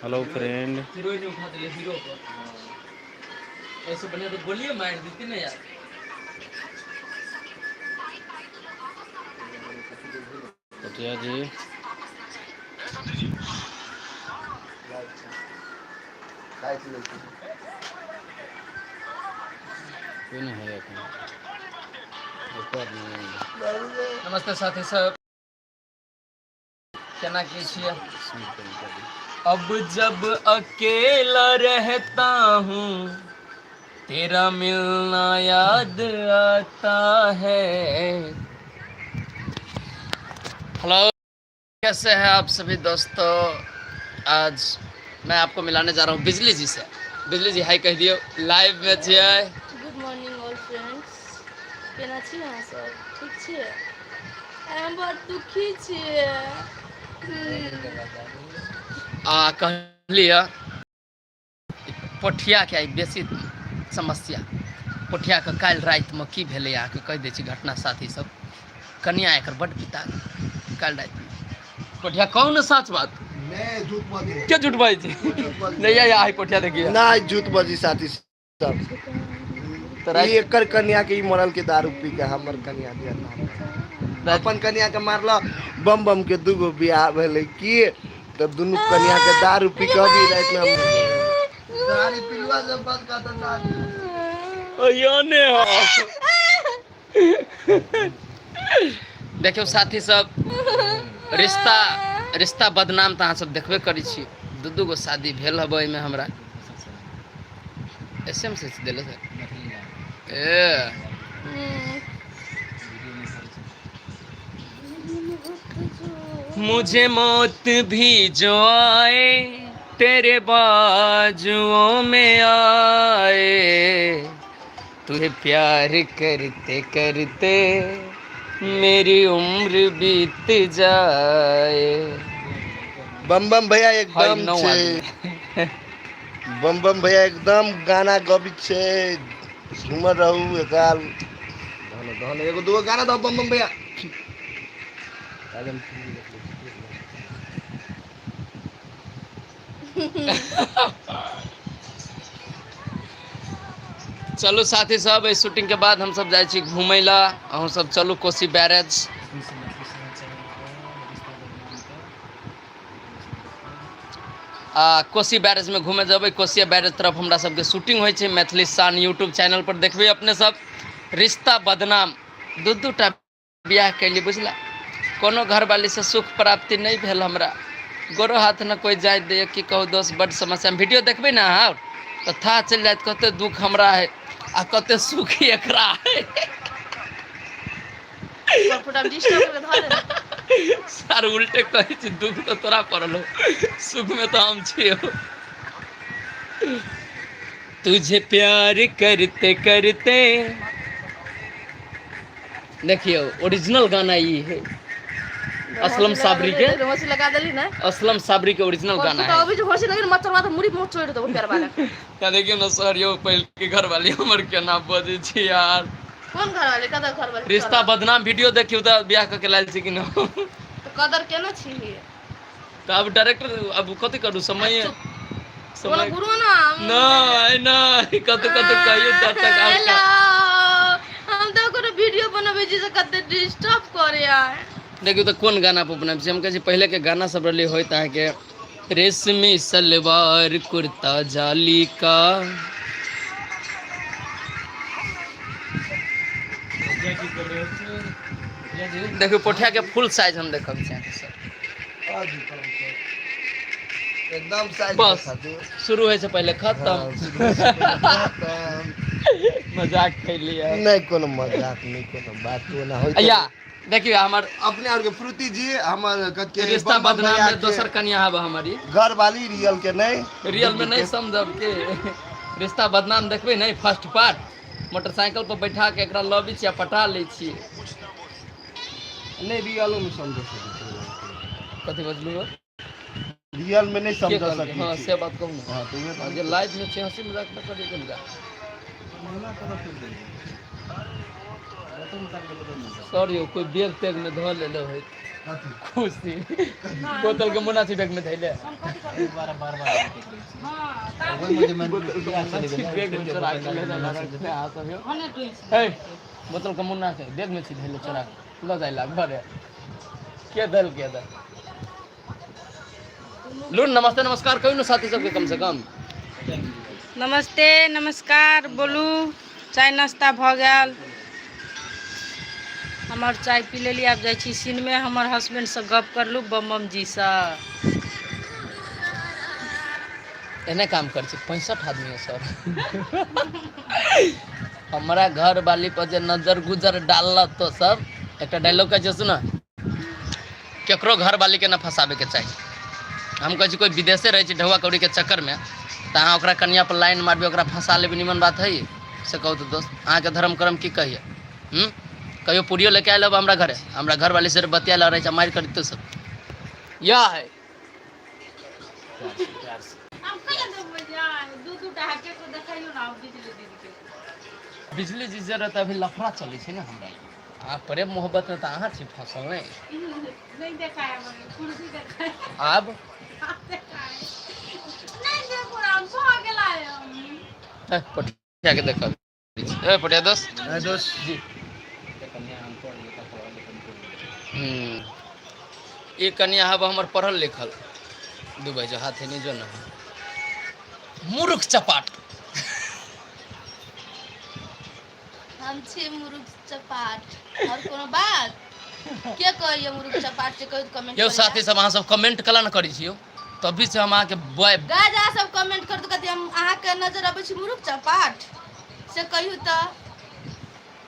Hello friend. Heroine उठा दिले hero पर। ऐसे बढ़िया तो गोलियां मार देती ना यार। पटिया जी। कोई नहीं है एखन। एको आदमी नहि है। नमस्ते साथी सब, केना की छियै? अब जब अकेला रहता हूँ तेरा मिलना याद आता है। हेलो, कैसे हैं आप सभी दोस्तों? आज मैं आपको मिलाने जा रहा हूँ बिजली जी से। बिजली जी हाय कह दियो, लाइव में छियै। गुड मॉर्निंग ऑल फ्रेंड्स, केना छी अहाँ सब? ठीक छियै? हम बड़ दुखी छियै। आ कहलियै पोठिया के आइ बेसी समस्या। पोठिया के काल्हि रातिमे की भेलै अहाँके कहि दै छी घटना साथी सब। कनिया एकर बड्ड पिता गेल काल्हि रातिमे। पोठिया कहू ने साच बात। नहीं, झूठ बजी। के झूठ बाजै छै? नहीं या आई पोठिया देखिए। नहीं, झूठ बजी साथी सब। तऽ ई राति एकर कन्या के ई मरल के दारू पी के हमर कन्या के अपन कन्या के मारल। बम बम के दूगो बियाह भेलै की तब दुनू कन्या के दारू पी के अभी राति में हम दारू पिलुआ जब बंद कर दो। ओ ने हो। देखियौ साथी सब, रिश्ता रिश्ता बदनाम तऽ अहाँ सब देखबे करै छी। दू दू गो शादी भेल हब एहिमे हमरा एस एम से देले सर ए। मुझे मौत भी जो आए तेरे बाजुओं में आए, तुझे प्यार करते करते मेरी उम्र बीत जाए। बम बम भैया हाय एकदम नौ छै आदमी। बम बम भैया एकदम गाना गबै छै, झूमर रहू एकाल धन धन। एगो दूगो गाना दो बम बम भैया। चलू साथी सब, एहि शूटिंग के बाद हम सब जाइ छी घूमै ला। अहूँ सब चलू कोसी बैरेज। आ कोसी बैरेज में घूमे जेबै। कोसी बैरेज तरफ हमरा सबके शूटिंग होइ छै। मैथिली शान यूट्यूब चैनल पर देखबै अपने सब। रिश्ता बदनाम, दू दू टा बियाह कैली बुझला, कोनो घरवाली से सुख प्राप्ति नहीं भेल हमरा। गोरो हाथ न कोई जाय दैए। की कहू दोस्त, बड समस्या। वीडियो देखबै ने अहाँ तऽ था चलि जायत कते दुख हमरा है आ कते सुख एकरा है। सर उल्टे कहै छी, दुख तऽ तोरा पड़ल हो, सुख में तऽ हम छियौ। तुझे प्यार करते करते, देखियौ ओरिजिनल गाना ई है असलम साबरी के। हंसी लगा देली ना। असलम साबरी के ओरिजिनल गाना है। अभी जो हंसी लगे मचरवा तऽ मुड़ी मोचोड़ देबो प्यार वाला। या देखियौ ने सर, यौ पहिल के घर वाली हमर केना बजै छी यार। कोन घर वाले? कदर घर वाले? रिश्ता बदनाम वीडियो देखियौ तऽ बियाह कऽ के लायल छी कि न। तऽ कदर केना छी? तऽ आब डायरेक्टर अब कथी करू, समय कोनो समय गुरु ना। नहि नहि, कतौ कतौ कहियौ तब तक आब हेलो, हम तऽ कोनो वीडियो बनबै छी से कते डिस्टर्ब करे आय। देखियौ तऽ कोन गाना पर बनाबै छी। हम कहै छी पहिले के गाना सब रहलै होइत अहाँके रेशमी सलवार कुर्ता जाली का। देखियौ पोठिया के फुल साइज हम देखब छी अहाँके सर। एकदम साइज। बस शुरू होइ से पहिले खत्म। मजाक कैलियै। नहीं, कोनो मजाक नहीं, कोनो बात ओना होइत। या देखियौ हमर अपने आर के फ्रुति जी हमर कथी के रिश्ता बम बम बदनाम भैया में के दोसर कनिया हब हमारी। घर वाली रियल के नहीं। रियल में नहीं समझब के रिश्ता बदनाम देखबै नहीं फर्स्ट पार्ट, मोटरसाइकिल पर बैठा के एकरा लबै छियै आ पटा लै छियै। नहीं, रियलो में समझ सकै छी। कथी बजलू हो? रियल में नहीं के समझ कहलकै? सकै हाँ छी। से बात कहू ने। हाँ तो उहे हाँ, जे लाइव में छै हंसी मजाक न करियै कनिका। सर यौ कोई बैग तैग में धऽ लेले होइत खुशी बोतल के मुना छै बैग में धैले बैग में चोरा के ले जाला रखने अहाँ सब यौ। हे बोतल के मुन्ना छै बैग में छै धैले चोरा के लऽ जाय ला घरे के दल के दल लून नमस्ते नमस्कार कहियो न साथी सबके कम से कम। नमस्ते नमस्कार बोलू। चाय नाश्ता भऽ गेल, हमर चाय पी लेली। आब जाइ छी सिनेमे, हमर हस्बैंडसँ गप करलू बम बम जीसँ। एने काम कर छी 65 आदमी है सर। हमरा घर वाली पर जे नजर गुजर डालल तो सब एकटा डायलॉग कहै छै सुन, केकरो घर वाली के न फंसाबे के चाही। हम कहै छी कोई विदेशे रहै छै ढौआ कौड़ी के चक्कर में तऽ अहाँ ओकरा कनिया पर लाइन मारबै, ओकरा फंसा लेबै, निमन बात है से कहू तऽ दोस्त अहाँके धर्म कर्म की कहिए? कहियो पूरियो लेके आयल होब हमरा घरे, हमरा घर वाली से बतियाल रहै छै मारि करितो सब यह है। बिजली जी जरा तऽ अभी लफड़ा चलै छै ने हमरा आ प्रेम मोहब्बत में तऽ अहाँ छी फसल नहीं। नहीं देखाय हमरा, कुर्सी देखाय। आब नहीं देखो राम भऽ गेला। ए, पटिया के देखा ए पटिया दोस्त दोस्त जी। ई कनिया हब हमर पढ़ल लिखल दुबई जो हाथे नहीं जो ना मूर्ख चपाट। हम छी मुरुख चपाट और कोनो बात के कहैया मुरुख चपाट से कहू कमेंट। यौ साथी सब अहाँ सब कमेंट कला न करै छी यौ, तभी से हम अहाँके बॉय गाज अहाँ सब कमेंट कर दू कथी हम अहाँके नजर अबै छी मुरुख चपाट से कहियौ तऽ।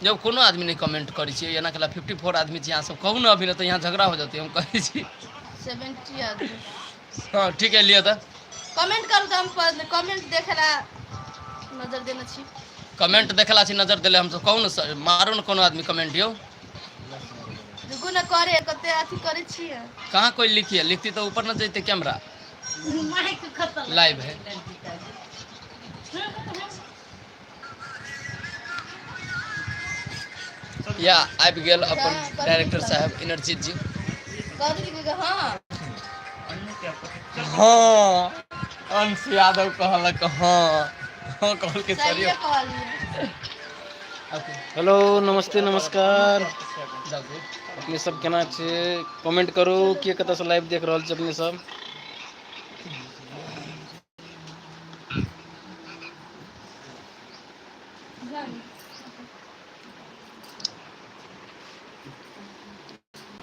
जब कोनो आदमी नहीं कमेंट करै छियै एना केला 54 आदमी छी अहाँ सब कहू ने अभी न तऽ यहाँ झगड़ा हो जेतै हम कहै छी। 70 आदमी। हाँ ठीक है लिअ तऽ कमेंट करू तऽ हम कमेंट देखेला नजर देने छी। कमेंट देखला छी नजर देले हमसब कहू ने मारू ने कोनो आदमी कमेंट यौ। रुकू ने करे कते अथी करै छियै। कहाँ कोई लिखिए, लिखती तो ऊपर न जैते कैमरा लाइव है। या आबि गेल अपन डायरेक्टर साहब इनरजीत जी। हाँ हाँ अंश यादव कहलक हाँ हाँ कहलक सर। हेलो नमस्ते नमस्कार अपने सब केना छियै कमेंट करू के कतऽसँ लाइव देख रहल छी अपने सब।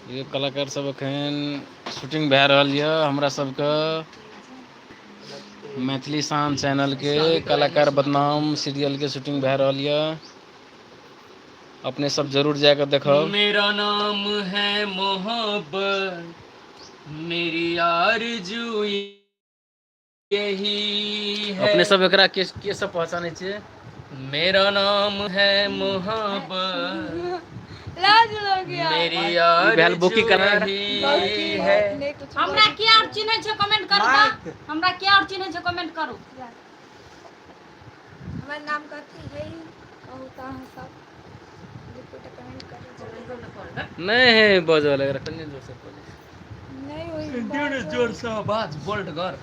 ये कलाकार सब एखन शूटिंग भए रहल यऽ हमरा सबके मैथिली शान चैनल के कलाकार बदनाम सीरियल के शूटिंग भए रहल यऽ। अपने सब जरूर जाके देखब। मेरा नाम है मोहब्बत मेरी आरज़ू यही है। अपने सब एकरा के सब पहचानै छियै? मेरा नाम है मोहब्बत लाज लग गया। मेरी भेल बुकी आरज़ू कलाकार। यही है। हमरा के और चिन्है छै कमेंट करू तऽ, हमरा के और चिन्है छै कमेंट करू। हमर नाम कथी है कहू तऽ अहाँ सब दुटा कमेंट करू। नहीं है बजल एकरा कनि जोर से बजै। नहीं वही जोर से आवाज बोल्ड कर।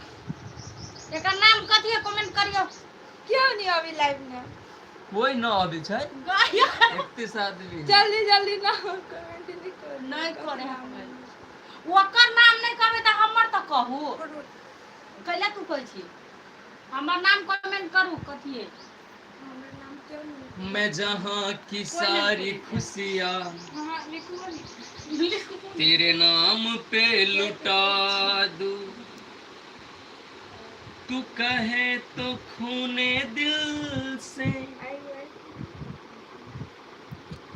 एकर नाम कथी है कमेंट करियो। क्यों नहीं अभी लाइव में कोई न अबै छै 31 आदमी। जल्दी जल्दी ना कमेंट नहीं करू। नहीं करे हम ओकर नाम नहीं कहबै तऽ हमर तऽ कहू। कैला तू कहै छी हमर नाम कमेंट करू कथी है? हमर नाम क्यों नहीं? मैं जहाँ की सारी खुशियाँ तेरे नाम पे लुटा दूं, तू कहे तो खूने दिल से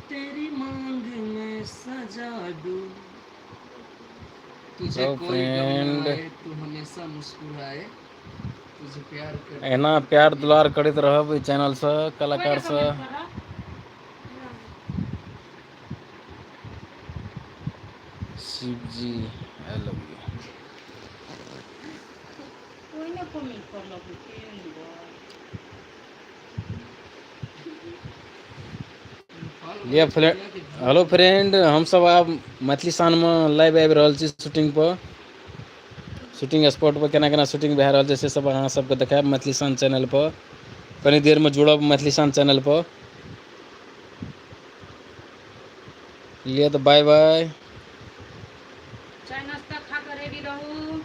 तेरी मांग में सजा दूं, तुझे हेलो कोई गम न फ्रेंड। आए, तू हमेशा मुस्कुराए, तुझे प्यार कर। एना प्यार दुलार करैत रहब एहि चैनलसँ कलाकारसँ। Shiv ji I love you. कोई ने कमेंट करलक फल लिअ फ्रेंड, हेलो फ्रेंड, हमसब आब मैथिली शानमे लाइव आबि रहल छी शूटिंग पर। शूटिंग स्पॉट पर केना केना शूटिंग भए रहल छै से सब अहाँ सबके देखायब मैथिली शान चैनल पर। कनी देरमे जुड़ब मैथिली शान चैनल पर। लिअ तऽ बाय बाय। चाय नाश्ता खा कऽ रेडी रहू।